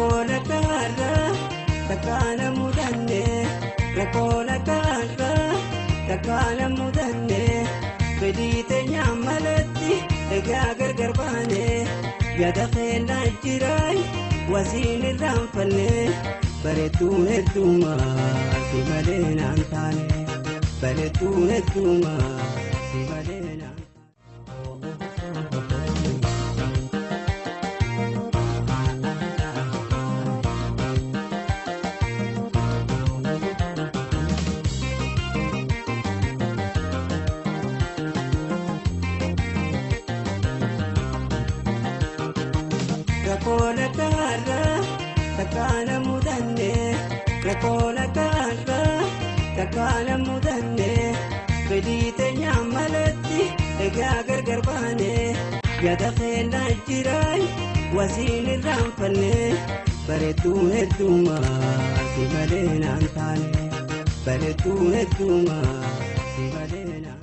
Rakkoo lakkaarraa takkaana mudanne, rakkoo lakkaarraa takkaana mudanne, fedhii teenyaan malatti egaa gargar baane, yaada keellaa jiraay wasiin irraanfanne, bareedduu hedduumaa si malee naan taane, bareedduu hedduumaa si malee naan. Rakkoo lakkaarraa takkaana mudanne, rakkoo lakkaarraa takkaana mudanne, fedhii teenyaan malatti egaa gargar baane, yaada keellaa jiraay wasiin irraanfanne, bareedduu hedduumaa si malee naan taane, bareedduu hedduumaa si malee naan.